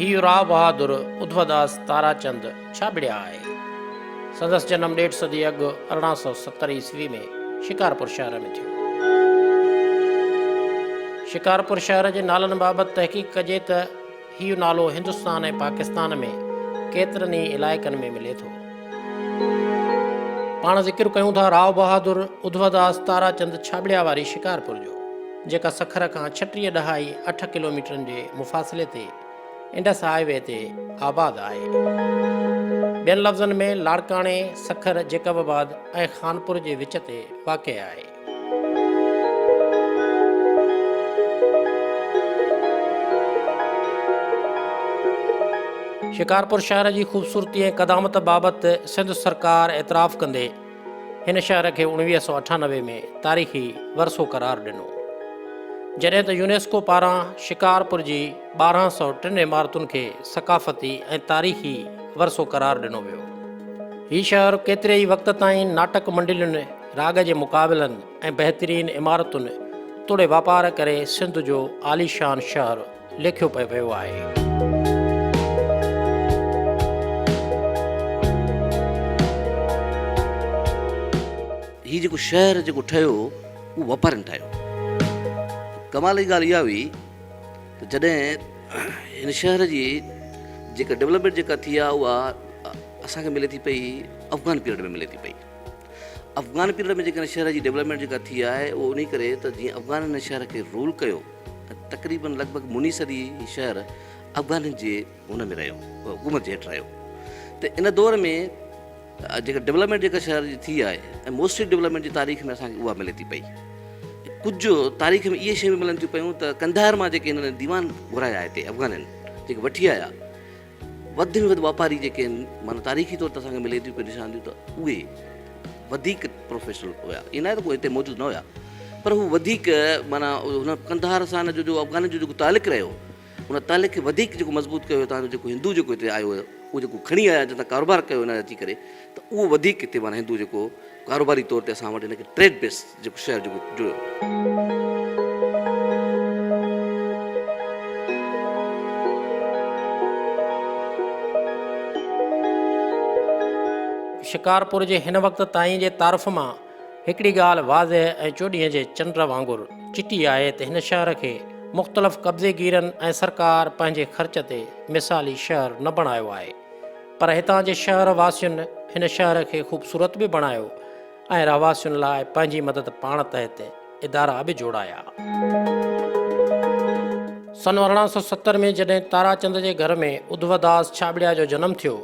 هيء راء بهادر اڌوداس تاراچند ڇاٻڙيا آهي. سندس جنم ڏيڍ صدي اڳ 1870 عيسوي ۾ شڪارپور شهر ۾ ٿيو. شڪارپور شهر جي نالن بابت تحقيق ڪجي ته هيء نالو هندستان ۽ پاڪستان ۾ ڪيترن ئي علائقن ۾ ملي ٿو. پاڻ ذڪر ڪيون ٿا راء بهادر اڌوداس تاراچند ڇاٻڙيا واري شڪارپور جو، جيڪا سکر کان 36 ڏهائي اٺ ڪلوميٽرن جي مفاصلي تي انڊس هاء وي تي آباد آهي. ٻين لفظن ۾ لاڙڪاڻي، سکر، جيڪب آباد ۽ خانپور جي وچ تي واقع آهي. شڪارپور شهر جي خوبصورتي ۽ قدامت بابت سنڌ سرڪار اعتراف ڪندي هن شهر کي 1998 ۾ تاريخي ورثو قرار ڏنو. جڏهن ته يونيسڪو پاران شڪارپور جي 1203 عمارتن کي ثقافتي ۽ تاريخي ورثو قرار ڏنو ويو. هي شهر ڪيتري ئي وقت تائين ناٽڪ منڊلين، راڳ جي مقابلن ۽ بهترين عمارتن توڙي واپار ڪري سنڌ جو عاليشان شهر ليکيو پئي ويو آهي. هي جيڪو شهر جيڪو ٺهيو اهو واپارين ٺاهيو. ڪمال جي ڳالهه اها هئي ته جڏهن هن شهر جي جيڪا ڊولپمينٽ جيڪا ٿي آهي اها اسان کي ملي ٿي پئي افغان پيريڊ ۾ ملي ٿي پئي. افغان پيريڊ ۾ جيڪڏهن شهر جي ڊولپمينٽ جيڪا ٿي آهي اهو انهي ڪري ته جيئن افغانن هن شهر کي رول ڪيو ۽ تقريبن لڳ ڀڳ مني صدي هي شهر افغانن جي هن ۾ رهيو حڪومت جي هيٺ رهيو ته ان دور ۾ جيڪا ڊولپمينٽ جيڪا شهر جي ٿي آهي ۽ موسٽلي ڊولپمينٽ جي تاريخ ۾ اسان کي اها ملي ٿي پئي ڪجهه تاريخ ۾ اهي شيون ملن ٿيون پيون ته قنڌار مان جيڪي هنن ديوان گهرايا هتي افغانن جيڪي وٺي آيا وڌ ۾ وڌ واپاري جيڪي آهن معنيٰ تاريخي طور تي اسان کي ملي ٿيون پيون نشاندهيون ته اهي وڌيڪ پروفيشنل هيا ائين ناهي ته ڪو هتي موجود نه هيا پر هو وڌيڪ معنيٰ هن قنڌار سان جو جو افغانن جو جيڪو تعلق رهيو ان تعلق کي وڌيڪ جيڪو مضبوط ڪيو هتان جو جيڪو هندو جيڪو هتي آيو هيو اهو جيڪو کڻي آيا جتان ڪاروبار ڪيو هن اچي ڪري ته اهو وڌيڪ هتي معنيٰ هندو جيڪو ڪاروباري طور تي اسان وٽ هن کي ٽريڊ بيس جيڪو شهر جيڪو جڙيو. شڪارپور جي هن وقت تائين جي تعارف مان هڪڙي ڳالهه واضح ۽ چوڏهينء جي چنڊ وانگر چٽي آهي ته هن شهر کي مختلف قبضيگيرن ۽ سرڪار پنهنجي خرچ تي مثالي شهر نه بڻايو آهي. پر هتان جي شهر واسين هن شهر کي خوبصورت به بڻايو ۽ رهواسين لاء پنهنجي مدد پاڻ تحت ادارا به جوڙايا. سن 1870 ۾ جڏهن تاراچند جي گهر ۾ اڌوداس ڇاٻڙيا جو جنم ٿيو،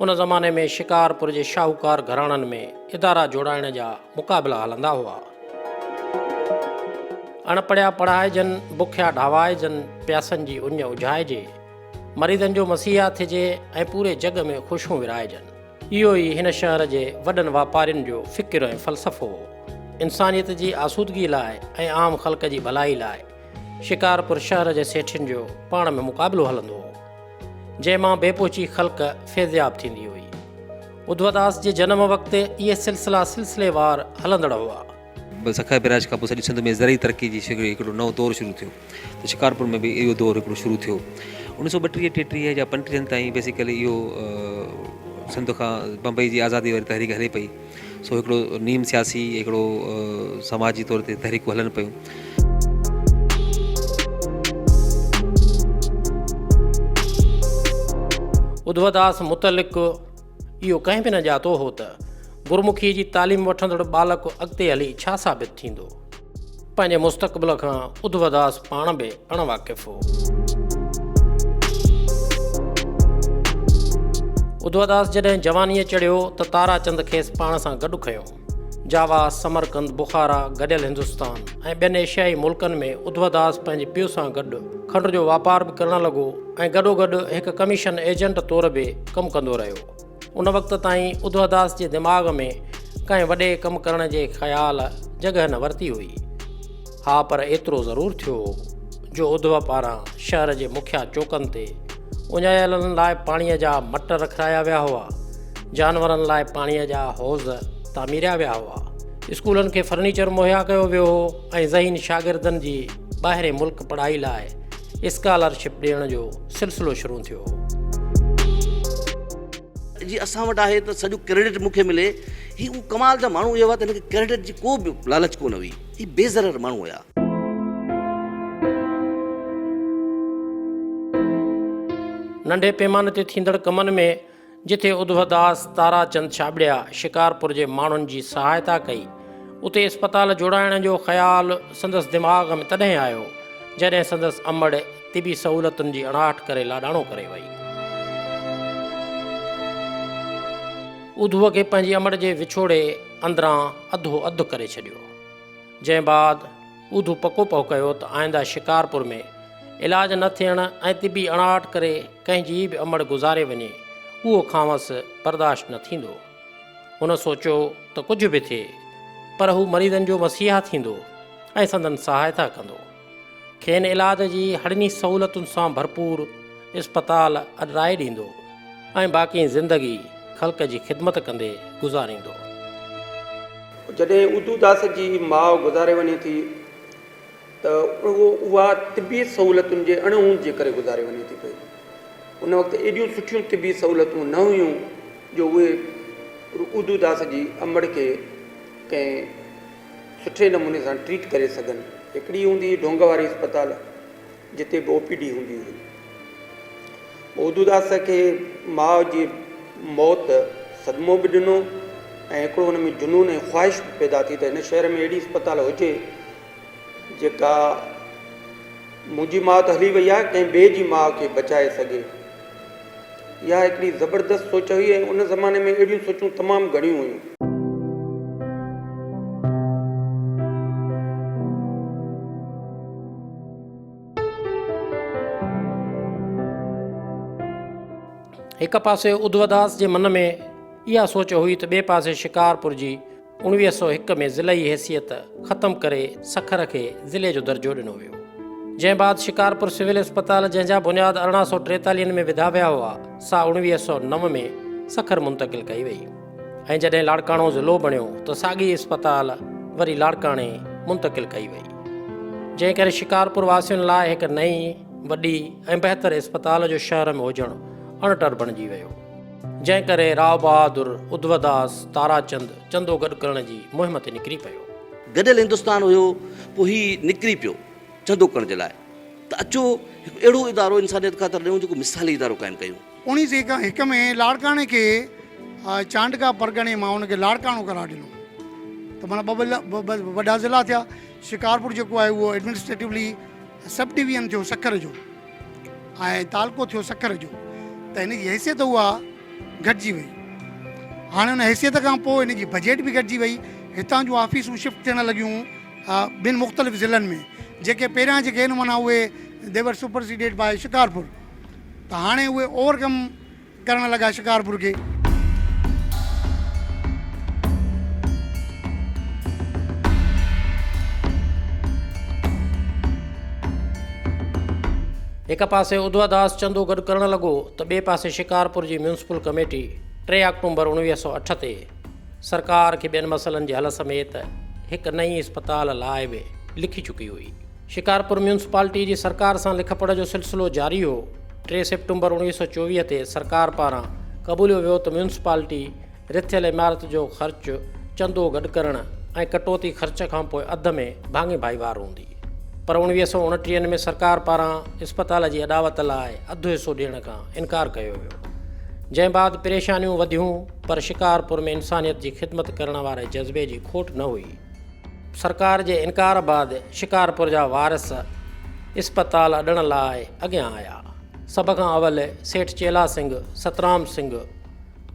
ان زماني ۾ شڪارپور جي شاهوڪار گهراڻن ۾ ادارا جوڙائڻ جا مقابلا هلندا هئا. اڻ پڙهيا پڙهائجن، بکيا ڍاوائجن، پياسن جي اڃ اجهائجي. مريضن جو مسيحا ٿجي ۽ پوري جڳ ۾ خوشيون ورهائجن. اهو ئي هن شهر جي وڏن واپارين جو فڪر ۽ فلسفو هو. انسانيت جي آسودگي لاء ۽ عام خلق جي ڀلائي لاء شڪارپور شهر جي سيٺين جو پاڻ ۾ مقابلو هلندو هو، جنهن مان بي پهچي خلق فيضياب ٿيندي هئي. اڌوداس جي جنم وقت اهي سلسلا سلسليوار هلندڙ هئا. سکر بئراج کان پوء سڄي سنڌ ۾ زرعي ترقي جي هڪڙو نئون دور شروع ٿيو ته شڪارپور ۾ به اهو دور هڪڙو شروع ٿيو انيس سو ٻٽيهه ٽيٽيهه يا پنٽيهن تائين بيسيڪلي اهو سنڌ کان بمبئي جي آزادي واري تحريڪ هلي پئي سو هڪڙو نيم سياسي هڪڙو سماجي طور تي تحريڪون هلن پيون. اڌوداس متعلق اهو ڪنهن به نه ڄاتو هو ته گرمکي جي تعليم وٺندڙ ٻالڪ اڳتي هلي ڇا ثابت ٿيندو. پنهنجي مستقبل کان اڌوداس پاڻ به اڻ واقف هو. اڌوداس جڏهن جوانيء چڙهيو ته تاراچند کيس پاڻ سان گڏ کنيو. جاوا، سمرقند، بخارا، گڏيل هندستان ۽ ٻين ايشيائي ملڪن ۾ اڌوداس پنهنجي پيء سان گڏ کنڊ جو واپار به ڪرڻ لڳو ۽ گڏوگڏ هڪ ڪميشن ايجنٽ طور به ڪم ڪندو رهيو. ان وقت تائين اڌوداس جي دماغ ۾ ڪنهن وڏي ڪم ڪرڻ جي خيال جڳهه نه ورتي هئي. ها پر ايترو ضرور ٿيو هو جو اڌو پاران شهر جي مکيا چوڪن تي اڃايلن لاء پاڻيء جا مٽ رکرايا ويا هئا، جانورن لاء پاڻيء جا حوض تعميريا ويا هئا، اسڪولن کي فرنيچر مهيا ڪيو ويو هو ۽ ذهين شاگردن جي ٻاهرين ملڪ پڙهائي لاء اسڪالرشپ ڏيڻ جو سلسلو شروع ٿيو. جي اسان وٽ آهي ته سڄو ڪريڊٽ مون کي ملي. هي اهو ڪمال جا ماڻهو اهي هئا ته هن کي ڪريڊٽ جي ڪو به لالچ ڪونه هئي. هي بي ضرر ماڻهو هيا. ننڍي پيماني تي ٿيندڙ ڪمن ۾ جتي اڌوداس تاراچند ڇاٻڙيا شڪارپور جي ماڻهن جي سهائتا ڪئي، اتي اسپتال جوڙائڻ جو خيال سندس دماغ ۾ تڏهن آيو، جڏهن سندس امڙ طبي سهولتن جي اڻاٺ ڪري لاڏاڻو ڪري وئي. اڌوء کي پنهنجي امڙ جي وڇوڙي اندران اڌو اڌ ڪري ڇڏيو. جنهن بعد اڌو پڪو پهه ڪيو ته آئنده شڪارپور ۾ علاج نه ٿيڻ ۽ طبي اڻاٺ ڪري ڪنهن جي به امڙ گذاري وڃي، اهو کانئس برداشت نه ٿيندو. هن سوچيو ته ڪجهه به ٿئي، پر هو مريضن جو مسيحا ٿيندو ۽ سندن سهائتا ڪندو. کين علاج جي هڙني سهولتن سان ڀرپور اسپتال اڏرائي ڏيندو ۽ باقي زندگي خلق جي خدمت ڪندي گذاريندو. جڏهن اڌو داس جي ماء گذاري وڃي ٿي ته اهو اها طبي سهولتن جي اڻ هوند جي ڪري گذاري وڃي ٿي پئي. ان وقت ايڏيون سٺيون طبي سهولتون نه هيون جو اهي اڌو داس جي امڙ کي ڪنهن سٺي نموني سان ٽريٽ ڪري سگهن. هڪڙي هوندي هئي ڍونگ واري اسپتال جتي به او پي ڊي هوندي هئي. اڌو داس کي ماء جي موت صدمو به ڏنو ۽ هڪڙو هن ۾ جنون ۽ خواهش به پيدا ٿي ته هن شهر ۾ اهڙي اسپتال هجي جيڪا منهنجي ماء ته هلي وئي آهي ڪنهن ٻئي جي ماء کي بچائي سگهي. اها هڪڙي زبردست سوچ هئي ۽ ان زماني ۾ اهڙيون سوچون تمام گهڻيون هيون. هڪ پاسي اڌوداس جي من ۾ اها سوچ هئي ته ٻئي پاسي شڪارپور جي 1901 ۾ ضلعي حيثيت ختم ڪري سکر کي ضلعي جو درجو ڏنو ويو. جنهن بعد شڪارپور سول اسپتال جنهن جا بنياد 1843 ۾ وڌا ويا هئا سا 1909 ۾ سکر منتقل ڪئي وئي ۽ جڏهن لاڙڪاڻو ضلعو بڻيو ته ساڳي اسپتال وري لاڙڪاڻي منتقل ڪئي وئي. جنهن ڪري شڪارپور واسين لاء هڪ نئين، وڏي ۽ بهتر اسپتال جو شهر ۾ هجڻ اڻٽر بڻجي ويو. جنهن ڪري راء بهادر اڌوداس تاراچند چندو گڏ ڪرڻ جي مهم تي نڪري پيو. گڏيل هندستان هيو، پوء هي نڪري پيو چندو ڪرڻ جي لاء ته اچو هڪ اهڙو ادارو انسانيت خاطر ڏيون جيڪو مثالي ادارو قائم ڪيون. اوڻيهه سئي هڪ ۾ لاڙڪاڻي کي چانڊڪا پرڳڻي مان ان کي لاڙڪاڻو قرار ڏنو ته معنيٰ ٻه وڏا ضلعا ٿيا. شڪارپور جيڪو آهي اهو ايڊمنسٽريٽولي سب ڊويزن ٿيو سکر جو. ۽ تعلقو ٿيو سکر جو ته هن جي حيثيت اها گهٽجي وئي. هاڻي ان حيثيت کان پوء هن جي بجيٽ به گهٽجي وئي. هتان جون آفيسون شفٽ ٿيڻ لڳيون ٻين مختلف ضلعن ۾ جيڪي پهريان جيڪي آهن معنيٰ اهي they were superseded by Shikarpur ته هاڻي اهي اوور ڪم ڪرڻ لڳا شڪارپور کي. هڪ پاسي اڌوداس چندو گڏ ڪرڻ لڳو ته ٻئي پاسي شڪارپور جي ميونسپل ڪميٽي ٽي آڪٽومبر 1908 تي سرڪار کي ٻين مسئلن جي حل سميت هڪ نئين اسپتال لاء به لکي چڪي هئي. شڪارپور ميونسپالٽي جي سرڪار سان لکپڙهه جو سلسلو جاري هو. ٽي سيپٽمبر 1924 تي سرڪار پاران قبوليو ويو ته ميونسپالٽي رٿيل عمارت جو خرچ چندو گڏ ڪرڻ ۽ ڪٽوتي خرچ کان پوء اڌ ۾ ڀاڱي ڀائيوار هوندي. پر 1929 ۾ سرڪار پاران اسپتال جي اڏاوت لاء اڌ حصو ڏيڻ کان انڪار ڪيو ويو. جنهن بعد پريشانيون وڌيون پر شڪارپور ۾ انسانيت جي خدمت ڪرڻ واري جذبي جي کوٽ نه هئي. سرڪار جي انڪار بعد شڪارپور جا وارث اسپتال اڏڻ لاء اڳيان آيا. سڀ کان اول سيٺ چيلا سنگهه سترام سنگهه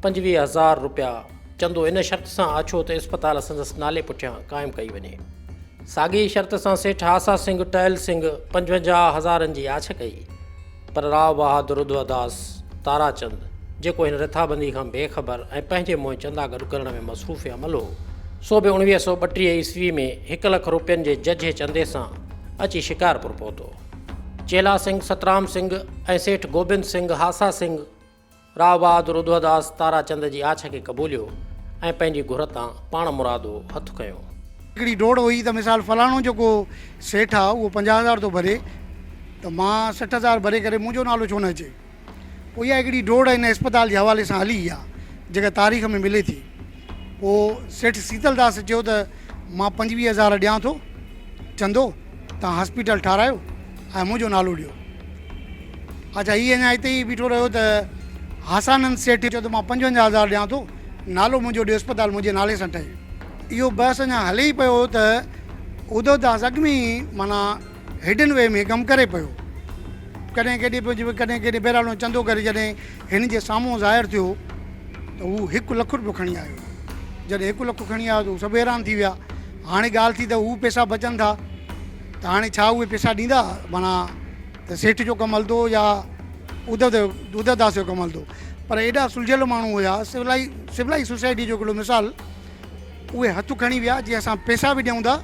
25 هزار روپيا چندو ان شرط سان آڇيو ته اسپتال سندس نالي پٺيان قائم ڪئي وڃي. ساڳي ئي شرط سان سيٺ هاسا سنگهه ٽهل سنگهه 55 هزارن جي آڇ ڪئي. پر راء بهادر اڌوداس تاراچند، جيڪو هن رٿابندي کان بي خبر ۽ پنهنجي منهن چندا گڏ ڪرڻ ۾ مصروف عمل هو، سو به 1932 عيسوي ۾ هڪ لک روپين جي ججهي چندي سان اچي شڪارپور پهتو. چيلا سنگهه، سترام سنگهه ۽ سيٺ گوبند سنگهه هاسا سنگهه، راء بهادر اڌوداس تاراچند جي آڇ کي قبوليو ۽ پنهنجي گهر تان پاڻ مرادو هٿ کنيو. هڪڙي ڊوڙ هئي ته مثال فلاڻو جيڪو سيٺ آ اهو 50 هزار ٿو ڀري ته مان 60 هزار ڀري ڪري منهنجو نالو ڇو نه اچي. پوء اها هڪڙي ڊوڙ هن اسپتال جي حوالي سان هلي اها جيڪا تاريخ ۾ ملي ٿي. پوء سيٺ سيتل داس چيو ته مان 25 هزار ڏيان ٿو چندو، توهان هاسپيٽل ٺارايو ۽ منهنجو نالو ڏيو. اڇا هي اڃا اتي ئي بيٺو رهيو ته هاسانند سيٺ چيو ته مان 55 هزار ڏيان ٿو، نالو منهنجو ڏيو، اسپتال منهنجي نالي سان ٺهي. اهو بحث اڃا هلي ئي پيو ته اڌو داس اڳ ۾ ئي معنيٰ هڊن وي ۾ ڪم ڪري پيو. ڪڏهن ڪيڏي پيو ڪڏهن ڪيڏي بهرحال هن چندو ڪري جڏهن هن جي سامهون ظاهر ٿيو ته هو 1 لک روپيو کڻي آيو. جڏهن 1 لک کڻي آيو ته هو سڀ حيران ٿي ويا. هاڻي ڳالهه ٿي ته هو پئسا بچن ٿا ته هاڻي ڇا اهي پئسا ڏيندا معنيٰ ته سيٺ جو ڪم هلندو يا اڌو داس جو ڪم هلندو. پر ايڏا سلجهيل ماڻهو هيا، سولائي سوسائٽي جو هڪڙو مثال، اهي هٿ کڻي ويا جي اسان پئسا به ڏيون ٿا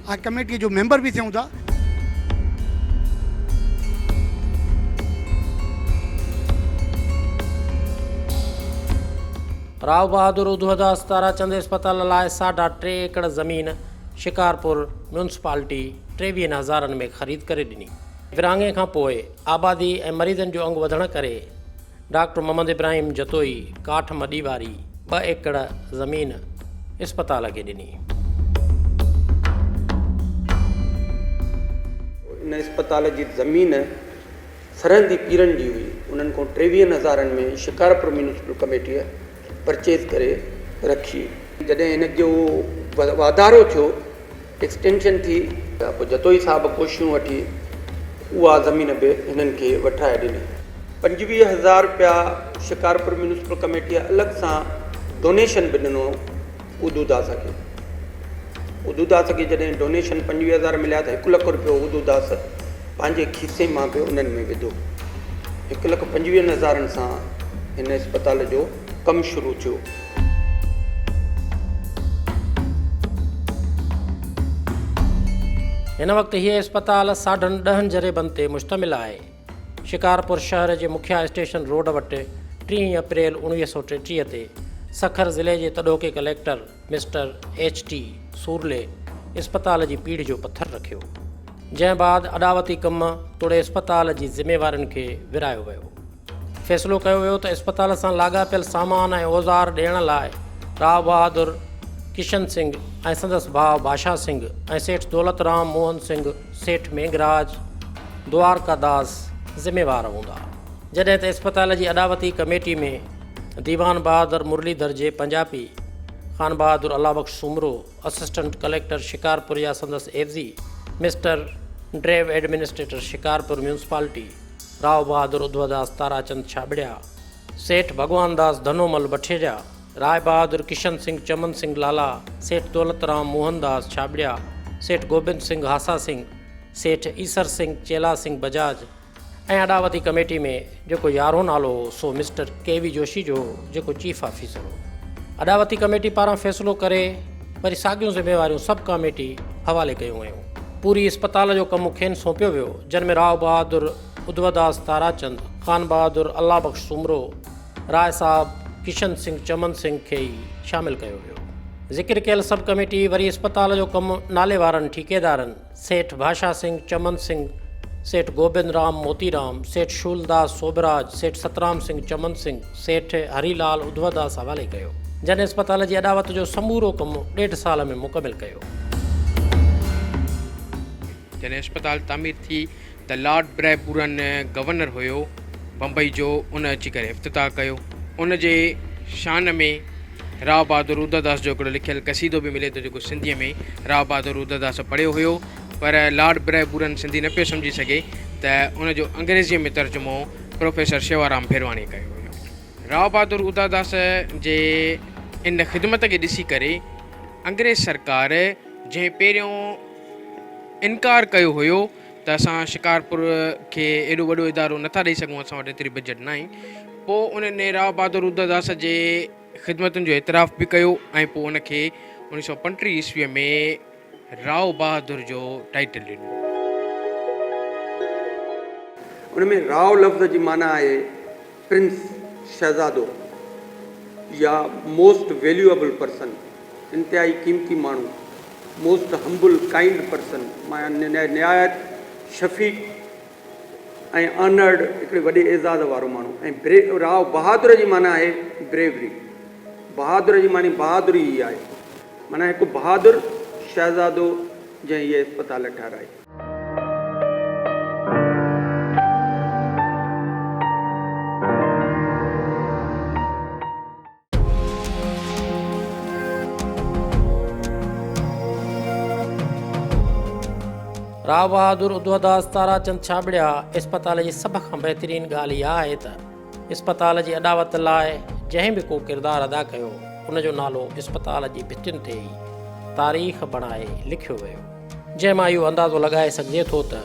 ۽ ڪميٽيء جو ميمبر به ٿيون ٿا. راء بهادر اڌوداس تاراچند اسپتال لاء ساڍا ٽي ايڪڙ زمين شڪارپور ميونسپالٽي 23 هزارن ۾ خريد ڪري ڏني. ورهاڱي کان پوء آبادي ۽ مريضن جو انگ وڌڻ ڪري ڊاڪٽر محمد ابراهيم جتوئي ڪاٺ مڏي واري 2 ايڪڙ زمين اسپتال کي ڏني. ان اسپتال جي زمين سرهندي پيرن جي هئي، انهن کان 23 هزارن ۾ شڪارپور ميونسپل ڪميٽيء پرچيز ڪري رکي. جڏهن هن جو واڌارو ٿيو، ايڪسٽينشن ٿي، ته پوء جتوئي صاحب ڪوششون وٺي اها زمين به هنن کي وٺرائي ڏني. 25 هزار رپيا شڪارپور ميونسپل ڪميٽيء الڳ سان ڊونيشن به ڏنو اڌو داس کي. اڌو داس کي جڏهن ڊونيشن 25 هزار مليا ته 1 لک رپيو اڌو داس پنهنجي کيسي مان به انهن ۾ وڌو. 1 لک 25 هزارن سان هن اسپتال جو ڪم شروع ٿيو. هن وقت هيء اسپتال ساڍن ڏهن جريبن تي مشتمل آهي. شڪارپور شهر جي مکيه اسٽيشن روڊ وٽ 30 اپريل 1933 تي سکر ضلعي جي تڏهوڪي collector mister H T Sorley اسپتال جي پيڙهه جو پٿر رکيو، جنهن بعد اڏاوتي ڪم توڙي اسپتال جي ذميوارين کي ورهايو ويو. فيصلو ڪيو ويو ته اسپتال سان لاڳاپيل سامان ۽ اوزار ڏيڻ لاء راء بهادر ڪشن سنگهه ۽ سندس ڀاء بادشاهه سنگهه ۽ سيٺ دولت رام موهن سنگهه، سيٺ مينگهراج دوارڪا داس ذميوار هوندا. جڏهن ته اسپتال جي اڏاوتي ڪميٽي ۾ ديوان بهادر مرليڌر جي پنجابي، خانبهادر الله بخش سومرو، اسسٽنٽ ڪليڪٽر شڪارپور يا سندس عيوضي، mister Drew administrator Shikarpur municipality, راء بهادر اڌوداس تاراچند ڇاٻڙيا، سيٺ ڀڳوانداس ڌنومل بٺيريا، راء بهادر ڪشن سنگهه چمن سنگهه لالا، سيٺ دولترام موهنداس ڇاٻڙيا، سيٺ گوبند سنگهه هاسا سنگهه، سيٺ ايسر سنگهه چيلا سنگهه بجاج ۽ اڏاوتي ڪميٽي ۾ جيڪو يارهون نالو هو سو مسٽر ڪي وي جوشي جو هو جيڪو چيف آفيسر هو. اڏاوتي ڪميٽي پاران فيصلو ڪري وري ساڳيون ذميواريون سب ڪاميٽي حوالي ڪيون ويون. پوري اسپتال جو ڪم کين سونپيو ويو، جن ۾ راء بهادر اڌوداس تاراچند، خان بهادر الله بخش سومرو، راء صاحب ڪشن سنگهه چمن سنگهه کي ئي شامل ڪيو ويو. ذڪر ڪيل سب ڪميٽي وري اسپتال جو ڪم نالي وارن ٺيڪيدارن سيٺ ڀاشا سنگهه چمن سنگهه، سيٺ گوبند رام موتي رام، سيٺ شولداس سوڀراج، سيٺ سترام سنگهه چمن سنگهه، سيٺ هري لال اڌوداس حوالي ڪيو، جن اسپتال جي اڏاوت جو سمورو ڪم ڏيڍ سال ۾ مڪمل ڪيو. جڏهن اسپتال تعمير ٿي ته لارڊ بريبورن گورنر هيو بمبئي جو، ان اچي ڪري افتتاح ڪيو. ان جي شان ۾ راء بهادر اڌوداس جو هڪڙو لکيل قصيدو به ملي ٿو جيڪو سنڌيء ۾ راء بهادر اڌوداس پڙهيو هيو پر لارڊ بريبورن سنڌي نه پيو سمجهي سگهي ته ان جو انگريزيء ۾ ترجمو پروفيسر شيوارام ڦيرواڻيء ڪيو هيو. راء بهادر اڌوداس جي ان خدمت کي ڏسي ڪري انگريز سرڪار جنهن پهريون انڪار ڪيو هيو ته اسان شڪارپور کي ايڏو وڏو ادارو نٿا ڏئي سگهون اسان وٽ ايتري بجيٽ ناهي پوء انهن راء بهادر اڌوداس جي خدمتن جو اعتراف به ڪيو ۽ پوء ان کي 1935 عيسويء ۾ راء بهادر جو ٽائيٽل ڏنو. ان ۾ راء لفظ جي معنيٰ آهي پرنس، شهزادو، يا موسٽ ويليوئبل پرسن، انتهائي قيمتي ماڻهو، موسٽ همبل ڪائنڊ پرسن، معنيٰ نهايت شفيق. ۽ آنرڊ هڪڙي وڏي اعزاز وارو ماڻهو ۽ بري راء بهادر جي معنيٰ آهي بريوري بهادر جي معني بهادري ئي آهي معنيٰ هڪ بهادر شهزادو جنهن هيء اسپتال ٺهرائي. راء بهادر اڌوداس تاراچند ڇاٻڙيا اسپتال جي سڀ کان بهترين ڳالهه اها آهي ته اسپتال جي اڏاوت لاء جنهن به ڪو ڪردار ادا ڪيو ان جو نالو اسپتال جي ڀتين تي ئي تاريخ بڻائي لکيو ويو. جنهن مان اهو اندازو لڳائي سگهجي ٿو ته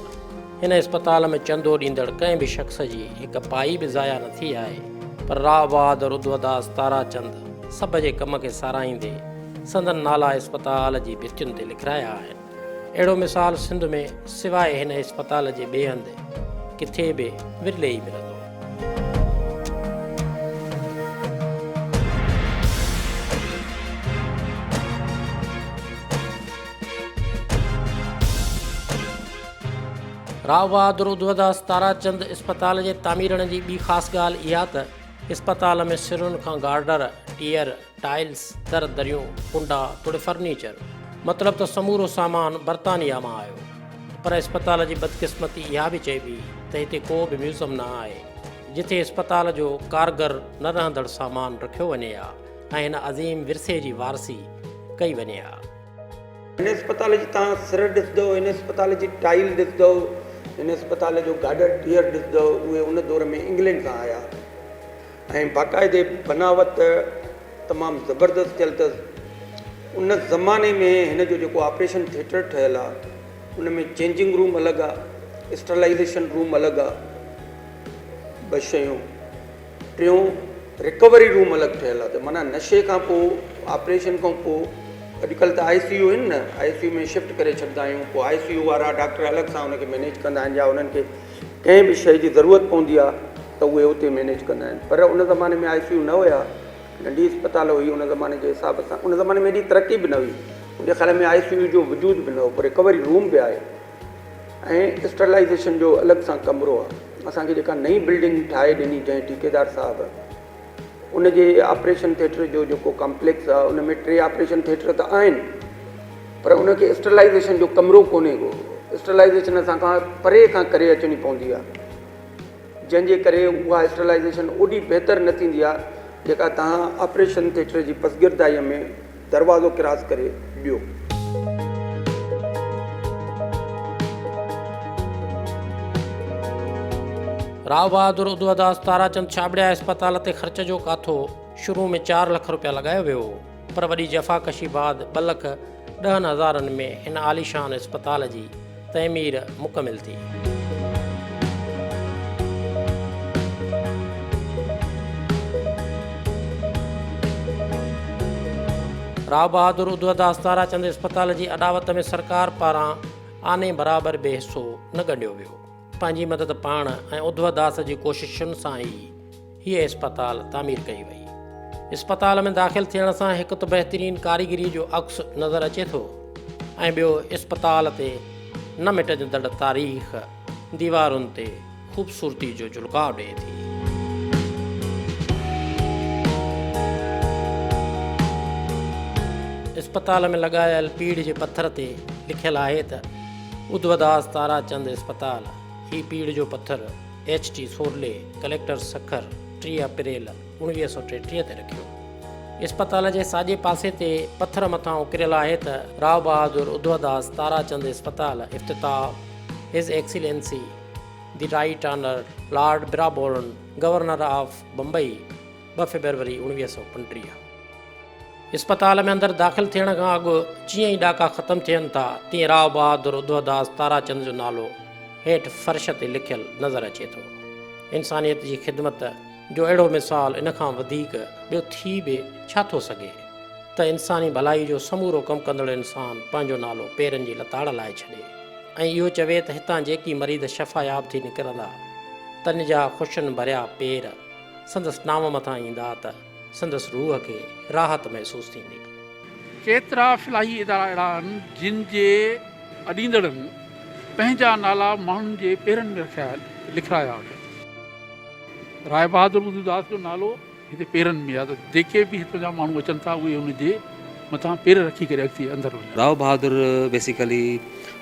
هن اسپتال ۾ چندو ڏيندڙ ڪنهن به شخص جي هڪ پائي به ضايع نه ٿي آهي پر راء بهادر اڌوداس تاراچند سڀ جي ڪم کي ساراهيندي سندن نالا اسپتال جي ڀتين تي لکرايا آهن. اهڙو مثال سنڌ ۾ سواء هن اسپتال جي ٻئي هنڌ ڪٿي به ورلي ئي ملندو. راء بهادر اڌوداس تاراچند اسپتال جي تعميرڻ جي ٻي خاص ڳالهه اها ته اسپتال ۾ سرن کان گارڊر، ٽيئر، ٽائلس، در دريون، ڪنڊا توڙي فرنيچر مطلب ته سمورو سامان برطانيا مان آيو. پر اسپتال جي بدقسمتي اها به چئبي ته هتي ڪو به ميوزم نه آهي جتي اسپتال جو ڪارگر نه رهندڙ سامان رکيو وڃي ها ۽ هن عظيم ورثي جي وارثي ڪئي وڃي ها. هن اسپتال جي توهان سر ڏسندؤ، هن اسپتال جي ٽائيل ڏسندؤ، هن اسپتال جو گاڏر ٽيئر ڏسندؤ، اهي ان دور ۾ انگلينڊ کان آيا ۽ باقاعدي بناوت تمام زبردست ٿيل اٿس. ان زماني ۾ هن جو جيڪو آپريشن ٿيٽر ٺهيل آهي، ان ۾ چينجنگ روم الڳ آهي، اسٽرلائيزيشن روم الڳ آهي، ٻه شيون. ٽيون رڪوري روم الڳ ٺهيل آهي ته معنيٰ نشي کان پوء آپريشن کان پوء اڄڪلهه ته آء سي يو آهن نه آء سي يو ۾ شفٽ ڪري ڇڏندا آهيون پوء آء سي يو وارا ڊاڪٽر الڳ سان ان کي مينيج ڪندا آهن يا انهن کي ڪنهن به شيء جي ضرورت پوندي آهي ته اهي اتي مينيج ڪندا آهن پر ان زماني ۾ آء سي يو نه هيا ننڍي اسپتال هئي ان زماني جي حساب سان ان زماني ۾ ايڏي ترقي به نه هئي منهنجي خيال ۾ آء سي يو جو وجود به نه هو پر رڪوري روم به آهي ۽ اسٽرلائيزيشن جو الڳ سان ڪمرو آ اسان کي جيڪا نئين بلڊنگ ٺاهي ڏني جنهن ٺيڪيدار صاحب ان جي آپريشن ٿيٽر جو جيڪو ڪامپليڪس آ ان ۾ ٽي آپريشن ٿيٽر ته آهن پر ان کي اسٽرلائيزيشن جو ڪمرو ڪونهي ڪو اسٽرلائيزيشن اسان کان پري کان ڪري اچڻي پوندي آ جنهن جي ڪري اها اسٽرلائيزيشن اوڏي بهتر نه ٿيندي آ جيڪا تهان آپريشن ٿيٽر جي پسگردائي ۾ دروازو ڪراس ڪري ڏيو. راء بهادر اڌوداس تاراچند ڇاٻڙيا اسپتال تي خرچ جو ڪاٿو شروع ۾ چار لک روپيا لڳايو ويو هو پر وڏي جفاڪشي بعد ٻه لک ڏهن هزارن ۾ هن عاليشان اسپتال جي تعمير مڪمل ٿي. راء بهادر اڌوداس تاراچند اسپتال جي اڏاوت ۾ سرڪار پاران آني برابر به حصو نه ڳنڍيو ويو. پنهنجي مدد پاڻ ۽ اڌوداس جي ڪوششن سان ئي هيء اسپتال تعمير ڪئي وئي. اسپتال ۾ داخل ٿيڻ سان هڪ ته بهترين ڪاريگري جو عڪس نظر اچي ٿو ۽ ٻيو اسپتال تي نه مٽجندڙ تاريخ ديوارن تي خوبصورتي جو جهلڪاء ڏئي ٿي. اسپتال ۾ لڳايل پيڙهه جي پٿر تي لکيل آهي ته اڌوداس تاراچند اسپتال، هي پيڙهه جو پٿر H T Sorley, collector Sukkur, 30 April 1933 تي رکيو. اسپتال جي ساڄي پاسي تي پٿر مٿان اڪريل آهي ته راء بهادر اڌوداس تاراچند اسپتال افتتاح his excellency the right honour lord Brabourne governor of Bombay 2 February 1935. اسپتال ۾ اندر داخل ٿيڻ کان اڳ جيئن ئي ڏاڪا ختم ٿين ٿا تيئن راء بهادر اڌوداس تاراچند جو نالو هيٺ فرش تي لکيل نظر اچي ٿو. انسانيت جي خدمت جو اهڙو مثال ان کان وڌيڪ ٻيو ٿي به ڇا ٿو سگهي ته انساني ڀلائي جو سمورو ڪم ڪندڙ انسان پنهنجو نالو پيرن جي لتاڙ لاء ڇڏي ۽ اهو چوي ته هتان جيڪي مريض شفاياب ٿي نڪرندا تن جا خوشين ڀريا پير سندس نانء مٿان ايندا ته سندس روح کي راحت محسوس ٿيندي. ڪيترا فلاحي ادارا اهڙا آهن جن جي اڏيندڙن پنهنجا نالا ماڻهن جي پيرن ۾ رکيا لکرايا هيا. راء بهادر ٻڌوداس جو نالو هتي پيرن ۾ آهي ته جيڪي به هتان جا ماڻهو اچن ٿا اهي ان جي مٿان پير رکي ڪري اڳتي اندر وڃن. راء بهادر بيسيڪلي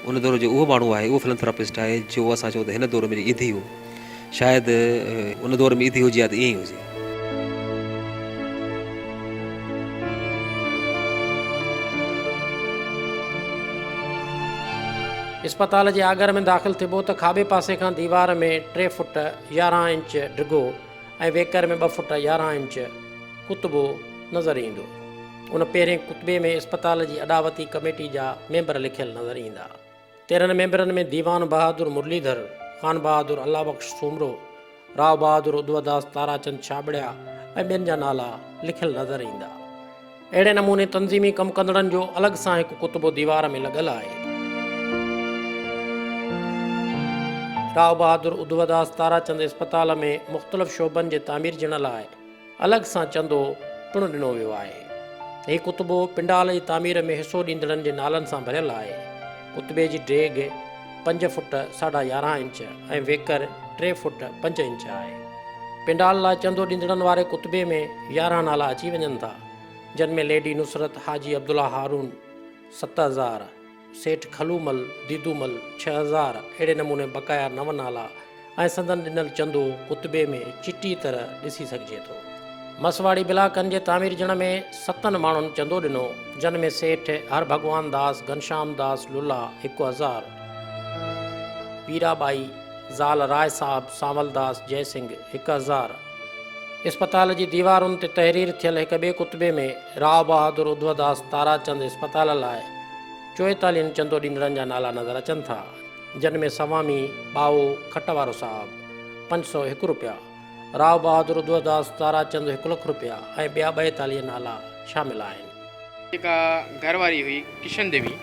ان دور جو اهو ماڻهو آهي، اهو فلنٿراپسٽ آهي جو اسان چئون ته هن دور ۾ جي ايڌي هو. شايد ان دور ۾ ايڌي هجي ها ته ائين ئي هجي. اسپتال جي آڳر ۾ داخل ٿبو ته کاٻي پاسي کان ديوار ۾ ٽي فوٽ 11 انچ ڊگهو ۽ ويڪر ۾ ٻه فوٽ 11 انچ ڪتبو نظر ايندو. ان پهرين ڪتبي ۾ اسپتال جي اڏاوتي ڪميٽي جا ميمبر لکيل نظر ايندا. 13 ميمبرن ۾ ديوان بهادر مرليڌر، خان بهادر الله بخش سومرو، راء بهادر اڌوداس تاراچند ڇاٻڙيا ۽ ٻين جا نالا لکيل نظر ايندا. اهڙي نموني تنظيمي ڪم ڪندڙن جو الڳ سان هڪ ڪتبو ديوار ۾ لڳل آهي. راء بهادر اڌوداس تاراچند اسپتال ۾ مختلف شعبن جي تعميرجڻ لاء الڳ سان چندو پڻ ڏنو ويو آهي. هي ڪتبو پنڊال جي تعمير ۾ حصو ڏيندڙن جي نالن سان ڀريل آهي. ڪتبي جي ڊيگهه پنج فوٽ ساڍا 11 انچ ۽ ويڪر ٽي فوٽ پنج انچ آهي. پنڊال لاء چندو ڏيندڙن واري ڪتبي ۾ 11 نالا اچي وڃن ٿا، جن ۾ ليڊي نصرت حاجي عبدالله هارون 7000، سيٺ کلومل ديدومل 6000 اهڙي نموني بقايا نو نالا ۽ سندن ڏنل چندو ڪتبي ۾ چٽي طرح ڏسي سگهجي ٿو. مسواڙي بلاڪن جي تعميرجڻ ۾ ستن ماڻهن چندو ڏنو، جن ۾ سيٺ هر ڀڳوان داس گهنشام داس للا 1000، پيرا ٻائي زال راء صاحب سانول داس جئه سنگهه 1000، اسپتال جي ديوارن تي تحرير ٿيل هڪ ٻئي ڪتبي ۾ راء بهادر اڌوداس تاراچند اسپتال لاء چوئيتاليهن چندو ڏيندڙن جا نالا نظر اچن ٿا، جن ۾ سوامي ٻائو کٽ وارو صاحب 501 روپيا، راء بهادر اڌوداس تاراچند هڪ لک روپيا ۽ ٻيا 42 نالا شامل آهن. جيڪا گهر واري هئي ڪشن ديوي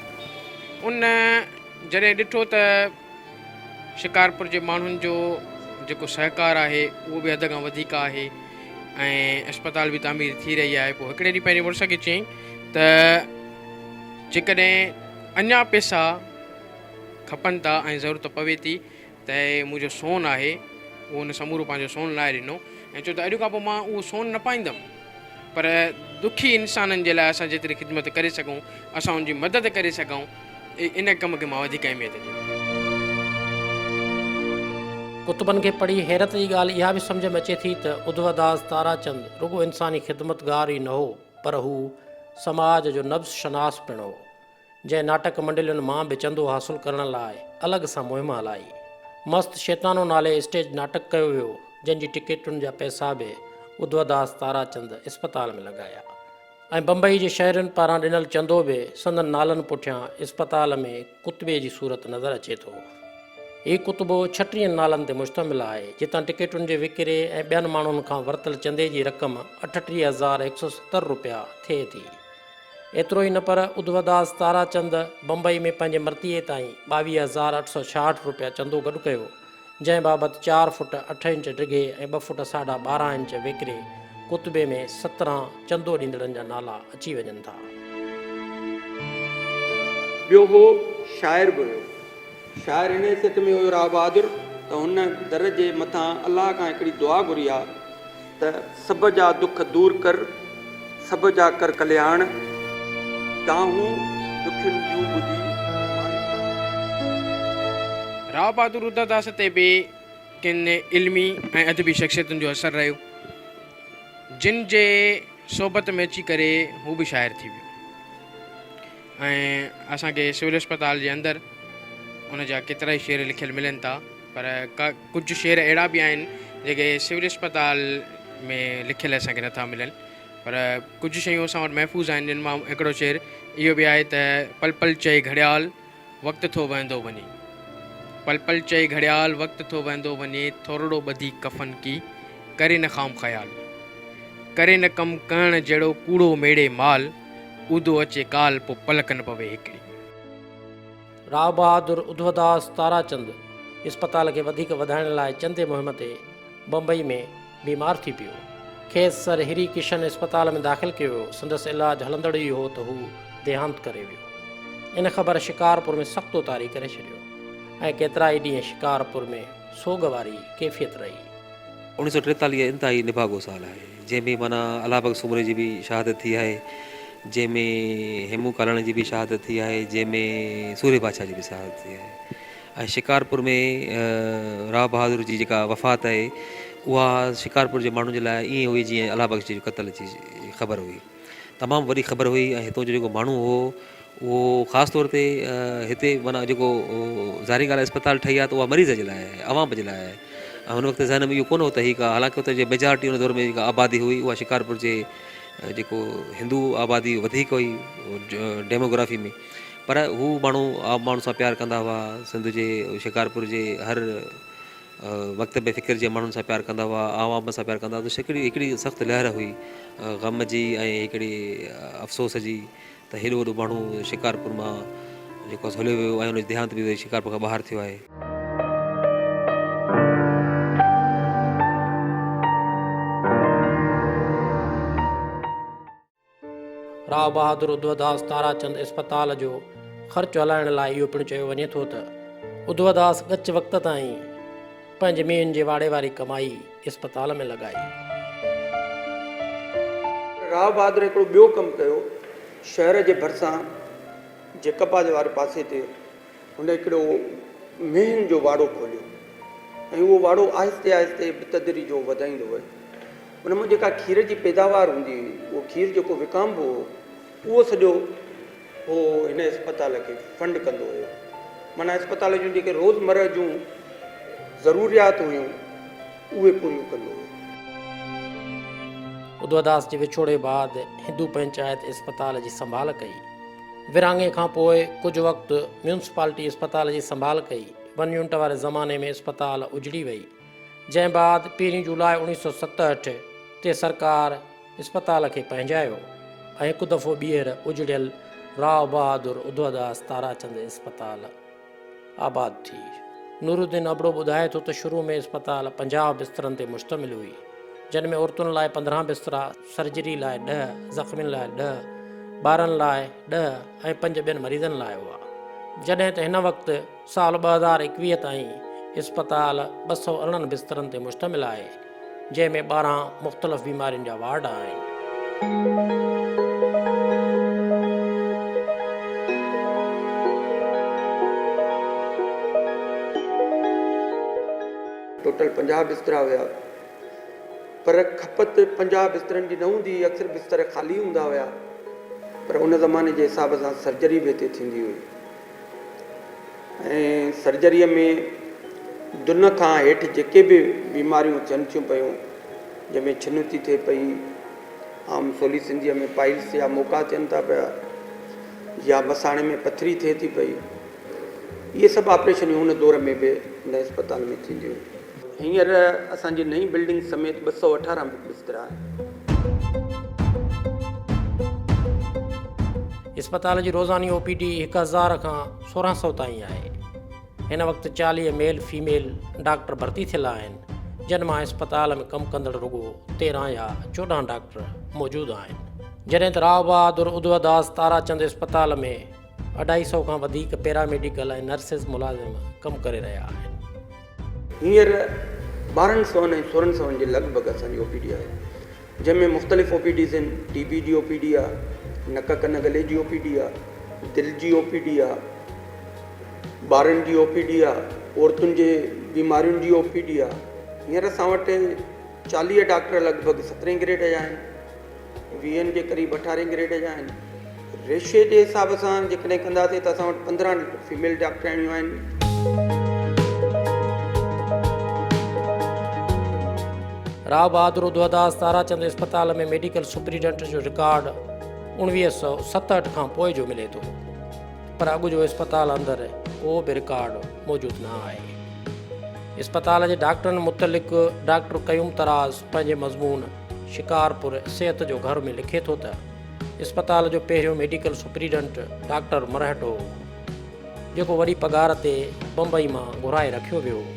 ان جڏهن ڏٺو ته شڪارپور جي ماڻهن جو جيڪو سهڪار آهي اهو به حد کان وڌيڪ آهي ۽ اسپتال به تعمير ٿي رهي آهي پوء هڪڙي ڏينهن پنهنجي مڙس کي چيائين ته جيڪڏهن اڃا پئسا کپن ٿا ۽ ضرورت پوي ٿي ته منهنجو سون آهي اهو هن سمورو پنهنجو سون لاهي ڏنو ۽ چيو ته اڄ کان پوء مان اهو سون نه پائيندم پر دکي انسانن جي لاء اسان جيتري خدمت ڪري سگهون اسان ان جي مدد ڪري سگهون ان ڪم کي مان وڌيڪ اهميت ڏيندس. ڪتبن کي پڙهي حيرت جي ڳالهه اها به سمجهه ۾ اچي ٿي ته اڌوداس تاراچند رڳو انساني خدمتگار ئي نه هو پر هو سماج جو نبض شناس پڻ هو. جنهن ناٽڪ منڊلين مان به چندو حاصل ڪرڻ لاء الڳ سان مهم هلائي. مست شيطانو نالي اسٽيج ناٽڪ ڪيو ويو، جنهن جي ٽڪيٽن جا پئسا به اڌوداس تاراچند اسپتال ۾ لڳايا ۽ بمبئي جي شهرين پاران ڏنل چندو به سندن نالن پٺيان اسپتال ۾ ڪتبي جي صورت نظر اچي ٿو. هي ڪتبو ڇٽيهن نالن تي مشتمل آهي، جتان ٽڪيٽن جي وڪري ۽ ٻين ماڻهن کان ورتل چندي جي رقم 38170 روپيا ٿئي ٿي. ايترو ئي نه پر اڌوداس تاراچند بمبئي ۾ پنهنجي مرتيي تائين 22866 روپيا چندو گڏ ڪيو، جنهن بابت چار فوٽ اٺ انچ ڊگهي ۽ ٻه فوٽ ساڍا 12 انچ ويڪري ڪتبي ۾ 17 چندو ڏيندڙن جا نالا اچي وڃن ٿا. ٻيو هو شاعر به هيو. شاعر هن حيثيت ۾ هيو راء بهادر ته هن در جي مٿان الله کان هڪڙي دعا گهري ها ته سڀ جا دک دور ڪر، سڀ جا ڪر ڪلياڻ، دانهون دکين جون ٻڌي مالڪ. راء بهادر رڌاداس تي به ڪن علمي ۽ ادبي شخصيتن جو اثر رهيو، جن جي صحبت ۾ اچي ڪري هو به شاعر ٿي ويو ۽ اسان کي سول اسپتال جي اندر ان جا ڪيترائي شعر لکيل ملن ٿا. پر ڪجهه شعر اهڙا به آهن جيڪي سول اسپتال ۾ لکيل اسان کي نٿا ملن پر ڪجهه شيون اسان وٽ محفوظ آهن جن مان هڪڙو شعر اهو به آهي ته پل پل چئي گهڙيال وقت ٿو وهندو وڃي پل پل چئي گهڙيال وقت ٿو وهندو وڃي ٿورڙو ٻڌي ڪفن ڪي ڪري نه خام خيال ڪري نه ڪم ڪهڻ جهڙو ڪوڙو ميڙي مال اودو اچي ڪال پو پلڪ نه پوي هڪڙي. راء بهادر اڌوداس تاراچند اسپتال کي وڌيڪ وڌائڻ لاء چندي مهم تي بمبئي ۾ بيمار ٿي پيو. کيس سر هري ڪشن اسپتال ۾ داخل ڪيو ويو. سندس علاج هلندڙ ئي هو ته هو ديهانت ڪري ويو. ان خبر شڪارپور ۾ سختو طاري ڪري ڇڏيو. ۽ ڪيترائي ڏينهن شڪارپور ۾ سوڳ واري ڪيفيت رهي. 1943 انتهائي نڀاڳو سال آهي، جنهن ۾ معنيٰ الله بخش سومري جي به شهادت ٿي آهي، جنهن ۾ هيمون ڪالاڻي جي به شهادت ٿي آهي، جنهن ۾ سورهيه بادشاهه جي به شهادت ٿي آهي ۽ شڪارپور ۾ راء بهادر جي جيڪا وفات آهي، اها شڪارپور جي ماڻهن جي لاء ائين هئي جيئن الله بخش جي قتل جي خبر هئي. تمام وڏي خبر هئي ۽ هتون جو جيڪو ماڻهو هو اهو خاص طور تي هتي معنيٰ جيڪو ظاهري ڳالهه اسپتال ٺهي آهي ته اها مريض جي لاء آهي عوام جي لاء آهي ۽ هن وقت ذهن ۾ اهو ڪونه هو ته هي ڪا حالانڪه اتي جي ميجارٽي ان دور ۾ جيڪا آبادي هئي اها شڪارپور جي جيڪو هندو آبادي وڌيڪ هئي ڊيموگرافي ۾ پر هو ماڻهو عام ماڻهو سان پيار ڪندا هئا سنڌ جي شڪارپور جي هر وقت ۾ فڪر جي ماڻهن سان پيار ڪندا هئا، عوام سان پيار ڪندا هئا ته هڪڙي هڪڙي سخت لهر هئي غم جي ۽ هڪڙي افسوس جي ته هيڏو وڏو ماڻهو شڪارپور مان جيڪو آهي هليو ويو ۽ ان جو ديهانت به شڪارپور کان ٻاهر ٿيو آهي. راء بهادر اڌوداس تاراچند اسپتال جو خرچ هلائڻ لاء اهو پڻ چيو وڃي ٿو ته اڌوداس ڳچ وقت تائين پنهنجي مينهن جي واڙي واري ڪمائي اسپتال ۾ لڳائي. راء بهادر هڪڙو ٻيو ڪم ڪيو. شهر جي ڀرسان جيڪب آباد واري پاسي تي هن هڪڙو مينهن جو واڙو کوليو ۽ اهو واڙو آهستي آهستي بتدريج وڌائيندو ويو. ان مان جيڪا کير جي پيداوار هوندي هئي، اهو کير جيڪو وڪامبو هو، اهو سڄو هو هن اسپتال کي فنڊ ڪندو هيو. معنيٰ اسپتال جون جيڪي روزمره جون ضروريات هيون، اهي پوريون ڪندو هيو. اڌوداس جي وڇوڙي بعد هندو پئنچائت اسپتال جي سنڀال ڪئي. ورهاڱي کان پوء ڪجهه وقت ميونسپالٽي اسپتال جي سنڀال ڪئي. ون يونٽ واري زماني ۾ اسپتال اجڙي وئي. جنهن بعد پهرين جولاء 1967 تي سرڪار اسپتال کي پنهنجايو ۽ هڪ دفعو ٻيهر اجڙيل راء بهادر اڌوداس تاراچند اسپتال آباد ٿي. نورالدين ابڙو ٻڌائي ٿو ته شروع ۾ اسپتال 50 بسترن تي مشتمل هئي، جن ۾ عورتن لاء 15 بسترا، سرجري لاء ڏهه، زخمين لاء ڏهه، ٻارن لاء ڏهه ۽ پنج ٻين مريضن لاء هئا. جڏهن ته هن وقت سال 2021 تائين اسپتال 218 بسترن تي مشتمل آهي، جنهن ۾ 12 مختلف بيمارين جا وارڊ آهن. ٽوٽل 50 بسترا هيا پر کپت 50 بسترن جي نه هوندي هئي، اڪثر بستر خالي هوندا هيا پر ان زماني جي حساب سان سرجري به هتي ٿيندي هئي. ۽ سرجريء ۾ دن کان هيٺ جيڪي به بيماريون ٿين ٿيون پيون، جنهن ۾ ڇن ٿي ٿئي پئي، عام سولي سنڌيء ۾ پائلس يا موڪا ٿين ٿا پيا يا مثاڻي ۾ پٿري ٿئي ٿي پئي، اهي سڀ آپريشنيون ان دور ۾ به هن اسپتال ۾ ٿينديون هيون. هينئر اسان جي نئين بلڊنگ سميت 218 بسترا آهن. اسپتال جي روزاني او پي ڊي 1000 کان 1600 تائين آهي. هن وقت 40 ميل فيميل ڊاڪٽر ڀرتي ٿيل آهن، جن مان اسپتال ۾ ڪم ڪندڙ رڳو 13 يا 14 ڊاڪٽر موجود آهن. جڏهن ته راء بهادر اڌوداس تاراچند اسپتال ۾ اڍائي سئو کان وڌيڪ پيرا ميڊيڪل ۽ نرسز ملازم ڪم ڪري رهيا آهن. هينئر ٻارهن سون ۽ سورهن سون جي لڳ ڀڳ اسان جي او پي ڊي آهي جنهن ۾ مختلف او پي ڊيز آهن ٽي بي جي او پي ڊي آهي، نڪ ڪن ڳلي جي او پي ڊي آهي، دل جي او پي ڊي آهي، ٻارن جي او پي ڊي آهي، عورتن جي بيمارين جي او پي ڊي آهي. هينئر اسان وٽ 40 ڊاڪٽر لڳ ڀڳ سترهين گريڊ جا آهن. ويهن جي قريب اٺارهين گريڊ جا آهن. ريشي جي حساب سان جيڪڏهن ڪنداسين ته اسان وٽ 15 فيميل ڊاڪٽرياڻيون آهن. راء بهادر اڌوداس تاراچند اسپتال ۾ ميڊيڪل سپريڊنٽ جو رڪارڊ 1967 کان پوء جو ملي ٿو پر اڳ جو اسپتال اندر ڪو به رڪارڊ موجود نه آهي. اسپتال جي ڊاڪٽرن متعلق ڊاڪٽر قيوم طراز پنهنجي مضمون شڪارپور صحت جو گهر ۾ لکي ٿو ته اسپتال جو پهريون ميڊيڪل سپريڊنٽ ڊاڪٽر مرهٽو هو، جيڪو وڏي پگهار تي بمبئي مان گهرائي رکيو ويو هو،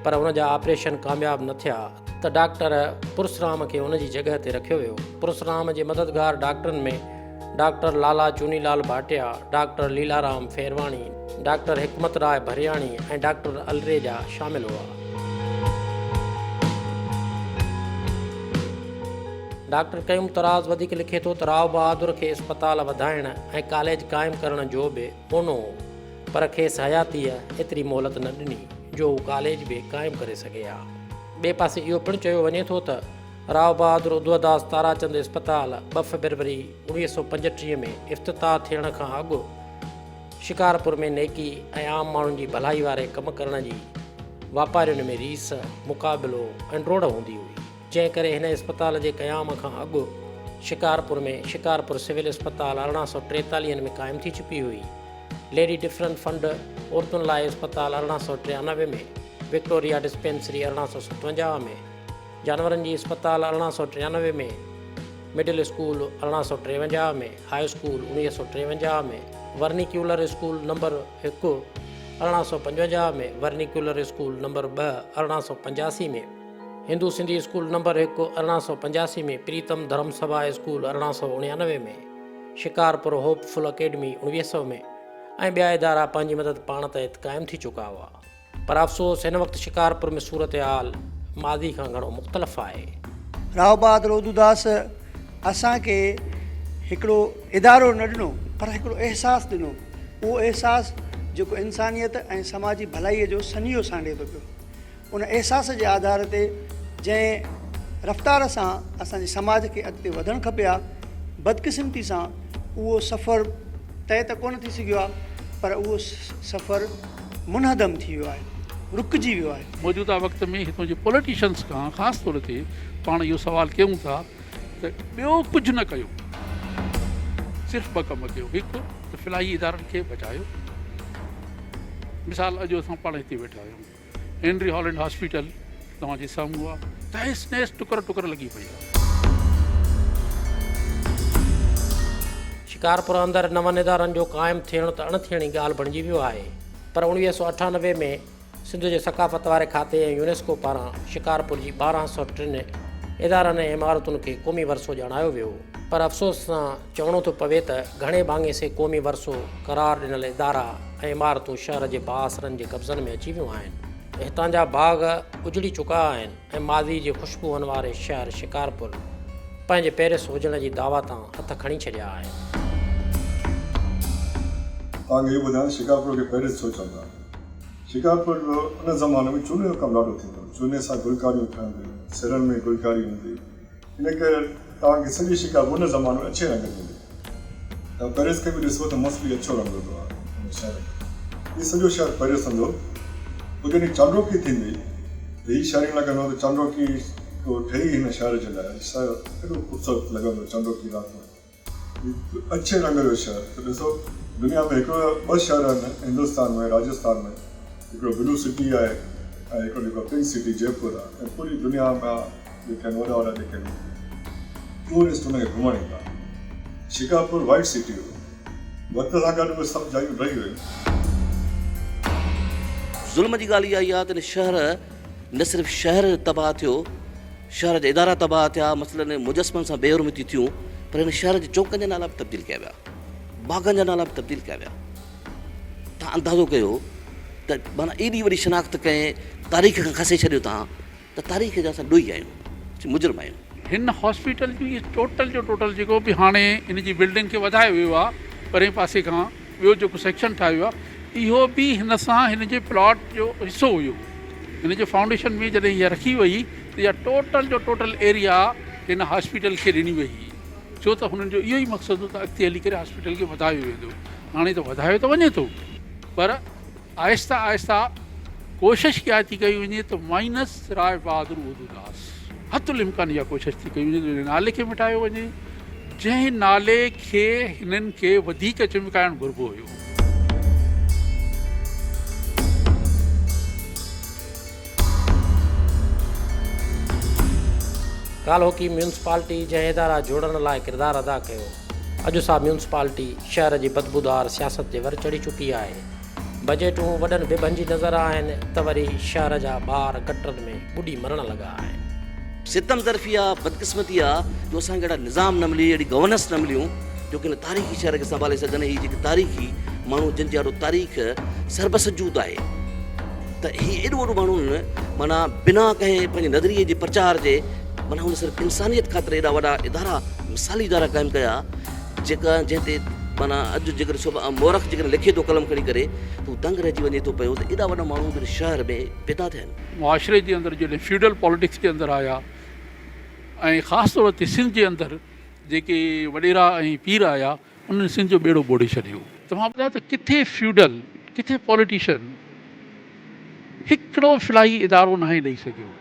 پر ان جا آپريشن ڪامياب نه ٿيا ته ڊاڪٽر پرسرام کي ان جي جڳهه تي رکيو ويو. پرسرام جي مددگار ڊاڪٽرن ۾ Doctor Lala Chuni Lal Bhatia, doctor Lilaram Pherwani, doctor Hikmat Rai Bhariani ۽ doctor Alreja شامل هئا. ڊاڪٽر قيوم طراز وڌيڪ لکي ٿو ته راء بهادر کي اسپتال وڌائڻ ۽ ڪاليج قائم ڪرڻ جو به اونو هو، پر کيس حياتيء ايتري مهلت نه ڏني جو هو ڪاليج به قائم ڪري سگهي ها. ٻئي پاسي اهو پڻ چيو وڃي ٿو ته راء بهادر اڌوداس تاراچند اسپتال 2 فيبروري 1935 ۾ افتتاح ٿيڻ کان اڳ شڪارپور ۾ نيڪي ۽ عام ماڻهن جي ڀلائي واري ڪم ڪرڻ جي واپارين ۾ ريس، مقابلو ۽ ڊوڙ هوندي هئي، جنهن ڪري هن اسپتال جي قيام کان اڳ شڪارپور ۾ شڪارپور سول اسپتال 1843 ۾ قائم ٿي چڪي هئي. ليڊي ڊفرن فنڊ عورتن لاء اسپتال 1893 ۾، وڪٽوريا ڊسپينسري 1857 ۾، جانورن جي اسپتال 1893 ۾، middle school 1853 ۾، high school 1953 ۾، vernacular school number 1 1855 ۾، vernacular school number 2 1885 ۾، Hindu Sindhi school number 1 1885 ۾، Pritam Dharam Sabha school 1889 ۾، Shikarpur hopeful academy 1900 ۾ ۽ ٻيا ادارا پنهنجي مدد پاڻ تحت قائم ٿي چڪا هئا. پر افسوس هن وقت شڪارپور ۾ صورتحال ماضي کان گهڻو مختلف آهي. راء بهادر اودوداس اسان کي هڪڙو ادارو نه ڏنو پر هڪڙو احساس ڏنو، اهو احساس جيڪو انسانيت ۽ سماجي ڀلائيء جو سنيهو سانڍي ٿو پيو. ان احساس جي آڌار تي جنهن رفتار سان اسان جي سماج کي اڳتي وڌڻ کپي ها، بدقسمتي سان اهو سفر طئي ته ڪونه ٿي سگهيو آهي پر اهو سفر منهدم ٿي ويو آهي، رڪجي ويو آهي. موجوده وقت ۾ هتون جي پوليٽيشنس کان خاص طور تي پاڻ اهو سوال ڪيون ٿا ته ٻيو ڪجهه نه ڪيو صرف ٻه ڪم ڪيو هڪ ته فلاحي ادارن کي بچايو مثال اڄ اسان پاڻ هتي ويٺا آهيون هينري هالينڊ هاسپيٽل توهان جي سامهون آ تهس نهس ٽڪر ٽڪر لڳي پئي آ. شڪارپور اندر نون ادارن جو قائم ٿيڻ ته اڻ ٿيڻي ڳالهه بڻجي ويو آهي پر 1998 ۾ سنڌ جي ثقافت واري کاتي ۽ يونيسڪو پاران شڪارپور جي 1203 ادارن ۽ عمارتن کي قومي ورثو ڄاڻايو ويو پر افسوس سان چوڻو ٿو پوي ته گهڻي ڀاڱي سي قومي ورثو قرار ڏنل ادارا ۽ عمارتون شهر جي بااثرن جي قبضن ۾ اچي ويون آهن. هتان جا باغ اجڙي چڪا آهن ۽ ماضي جي خوشبوئن واري شهر شڪارپور پنهنجي پيرس هجڻ جي دعويٰ تان هٿ کڻي ڇڏيا آهن. توهان کي اهو ٻڌايان ته شڪارپور کي پيرس ڇو چوندا آهن. شڪارپور جو ان زماني ۾ چوني جو ڪم ڏاڍو ٿيندو هو. چوني سان گلڪاريون ٺهنديون هيون. سرن ۾ گلڪاري هوندي هئي. ان ڪري توهان کي سڄي شڪارپور ان زماني ۾ اڇي رنگ جي هوندي. توهان پيرس کي به ڏسو ته موسٽلي اڇو رنگ هوندو آهي ان شهر کي. هي سڄو شهر پيرس هوندو هو. پوء جڏهن چانڊوڪي ٿيندي ته هي شهر ائين لڳندو هو ته چانڊوڪي ٿو ٺهي هن شهر جي لاء. هي شهر ڪيڏو خوبصورت لڳندو هو چانڊوڪي رات ۾. هي اڇي رنگ جو شهر ته ڏسو دنيا ۾ هڪڙو يا ٻه شهر آهن هندستان ۾ راجستان ۾ هڪڙو بلو سٽي آهي ۽ هڪڙو جيڪو پنڪ سٽي جئپور آهي ۽ پوري دنيا مان جيڪي آهن وڏا وڏا جيڪي آهن ٽوئرسٽ ان کي گهمڻ ايندا آهن. شڪارپور وائيٽ سٽي هو وقت سان گڏ اهي سڀ جايون ڊهي ويون. ظلم جي ڳالهه اها ئي آهي ته هن شهر نه صرف شهر تباهه ٿيو شهر جا ادارا تباهه ٿيا، مثلاً مجسمن سان بي حرمتيون ٿيون، پر هن شهر جي چونڪن جا نالا به تبديل ڪيا ويا، باغن جا نالا به تبديل ڪيا ويا. توهان اندازو ڪيو ته معنيٰ ايڏي وڏي شناخت ڪنهن تاريخ کان کسي ڇڏيو توهان ته تاريخ جا اسان ڏوهي آهيون، اسين مجرم آهيون. هن هاسپيٽل جون اهي ٽوٽل جو ٽوٽل جيڪو به هاڻي ان جي بلڊنگ کي وڌايو ويو آهي پرئين پاسي کان ٻيو جيڪو سيڪشن ٺاهيو ويو آهي اهو به هن سان هن جي پلاٽ جو حصو هيو. هن جي فائونڊيشن ۾ جڏهن اها رکي وئي ته اها ٽوٽل جو ٽوٽل ايريا هن هاسپيٽل کي ڏني وئي هئي ڇو ته هنن جو اهو ئي مقصد هو ته اڳتي هلي ڪري هاسپيٽل کي وڌايو ويندو. هاڻي ته وڌايو ته وڃي ٿو پر آهستي آهستي ڪوشش اها ٿي ڪئي وڃي ته مائنس راء بهادر اودوداس حت الامڪان اها ڪوشش ٿي ڪئي وڃي ته ان نالي کي مٽايو وڃي جنهن نالي کي هنن کي وڌيڪ چمڪائڻ گهربو هيو. ڪالهوڪي ميونسپالٽي جنهن ادارا جوڙڻ لاء ڪردار ادا ڪيو، اڄ سا ميونسپالٽي شهر جي بدبودار سياست جي ور چڙهي چڪي آهي. بجيٽون وڏن بڀن جي نظر آهن ته وري شهر جا ٻار گٽرن ۾ ٻڏي مرڻ لڳا آهن. ستم ظرفي آ، بدقسمتي آ جو اسان کي اهڙا نظام نه ملي، اهڙي گورننس نه مليون جو ڪي هن تاريخي شهر کي سنڀالي سگهن هي جيڪي تاريخي ماڻهو جن جي آڏو تاريخ سربسجود آهي ته هي ايڏو وڏو ماڻهو معنيٰ بنا ڪنهن پنهنجي نظريي جي پرچار جي معنيٰ هن صرف انسانيت خاطر ايڏا وڏا ادارا مثالي ادارا قائم ڪيا جيڪا جنهن تي معنيٰ اڄ جيڪڏهن سڀ مورخ جيڪڏهن لکي ٿو قلم کڻي ڪري ته هو دنگ رهجي وڃي ٿو پيو ته ايڏا وڏا ماڻهو به هن شهر ۾ پيدا ٿيا آهن. معاشري جي اندر جڏهن فيوڊل پاليٽڪس جي اندر آيا ۽ خاص طور تي سنڌ جي اندر جيڪي وڏيرا ۽ پير آيا انهن سنڌ جو ٻيڙو ٻوڙي ڇڏيو. توهان ٻڌايو ته ڪٿي فيوڊل ڪٿي پاليٽيشن هڪڙو فلاحي ادارو ناهي ڏئي سگهيو.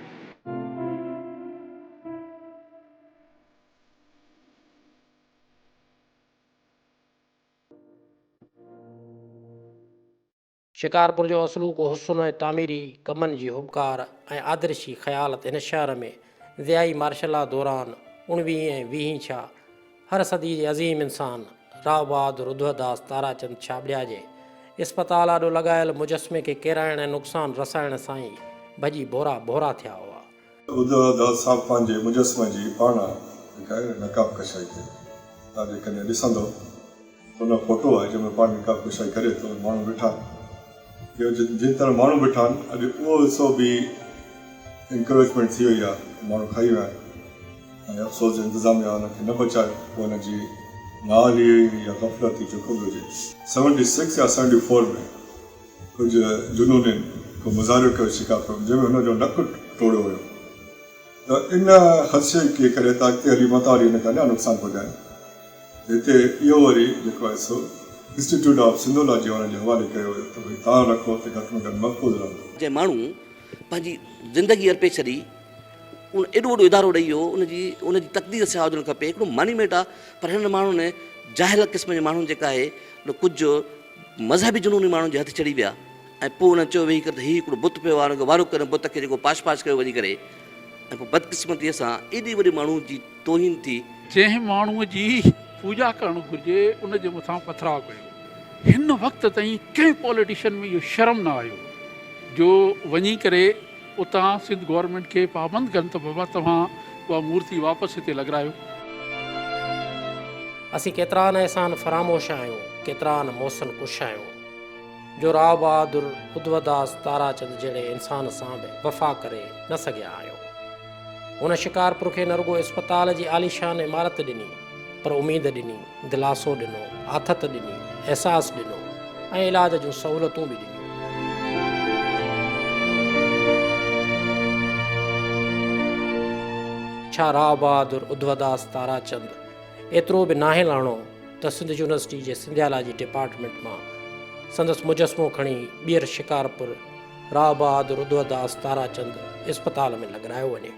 شڪارپور جو اصلوڪو حسن ۽ تعميري ڪمن جي هٻڪار ۽ آدرشي خيال ته هن شهر ۾ ضيائي مارشل لا دوران اڻويهين ۽ ويهين ڇا هر صدي جي عظيم انسان راء بهادر اڌوداس تاراچند ڇاٻڙيا جي اسپتال آڏو لڳايل مجسمي کي ڪيرائڻ ۽ نقصان رسائڻ سان ئي ڀڄي ڀورا ڀورا ٿيا هئا. اڌوداس صاحب پنهنجي مجسمي جي پاڻ جيڪا آهي نقاب ڪشائي ڪئي. توهان جيڪڏهن ڏسندؤ. ان فوٽو آهي جنهن ۾ پاڻ نقاب ڪشائي ڪري ٿو ۽ ماڻهو ويٺا آهن. اهو جنهن طرح ماڻهو ويٺا آهن اڄ اهو حصو به انڪروچمينٽ ٿي وئي آهي ماڻهو کائي ويا آهن ۽ افسوس جو انتظاميا ان کي نه بچايو پوء ان جي نااهلي هئي يا غفلت هئي جيڪو به هجي. سيونٽي سڪس يا سيونٽي فور ۾ ڪجهه جنونين ڪو مظاهرو ڪيو شڪارپور ۾ جنهن ۾ هن جو نڪ ٽوڙيو ويو. ته ان خدشي کي ڪري ته اڳتي هلي متان وري هن کي اڃا نقصان پهچائين ته هتي اهو وري جيڪو آهي سو انسٽيٽيوٽ آف سنڌولاجي وارن جي حوالي ڪيو ويو ته ڀئي توهان رکو ته گهٽ ۾ گهٽ محفوظ رهندو. جنهن ماڻهو پنهنجي زندگي ارپي ڇڏي ان ايڏو وڏو ادارو ڏئي ويو ان جي ان جي تقدير سيا هجڻ کپي هڪڙو مانيمينٽ آهي پر هنن ماڻهن جاهل قسم جي ماڻهن جيڪا آهي ڪجهه مذهبي جنوني ماڻهن جي هٿ چڙهي ويا ۽ پوء انهن چيو ويهي ڪري ته هي هڪڙو بت پيو آهي، ان کي وارو ڪري بت کي جيڪو پاش پاش ڪيو وڃي ڪري ۽ پوء بدقسمتيء سان ايڏي وڏي ماڻهو جي توهين ٿي. جنهن ماڻهوء جي پوڄا ڪرڻ گهرجي ان جي مٿان پٿراء ڪيو. هن وقت تائين ڪنهن پوليٽيشن ۾ اهو شرم نه آيو جو وڃي ڪري اتان سنڌ گورنمينٽ کي پابند ڪن ته بابا توهان اها مورتي واپس هتي لڳرايو. اسين ڪيترا نه احسان فراموش آهيون، ڪيترا نه محسن ڪش آهيون. جو راء بهادر اڌوداس تاراچند جهڙي انسان سان به وفا ڪري نه سگهيا آهيون. هن شڪارپور کي نه رڳو اسپتال جي عاليشان عمارت ڏني، پر اميد ڏني، دلاسو ڏنو، آٿت ڏني، احساس ڏنو ۽ علاج جون سهولتون به ڏنيون. ڇا راء بهادر اڌوداس تاراچند ايترو به ناهي لاڻو ته سنڌ يونيورسٽي جي سنڌيالاجي ڊپارٽمينٽ مان سندس مجسمو کڻي ٻيهر شڪارپور راء بهادر اڌوداس تاراچند اسپتال ۾ لڳرايو وڃي.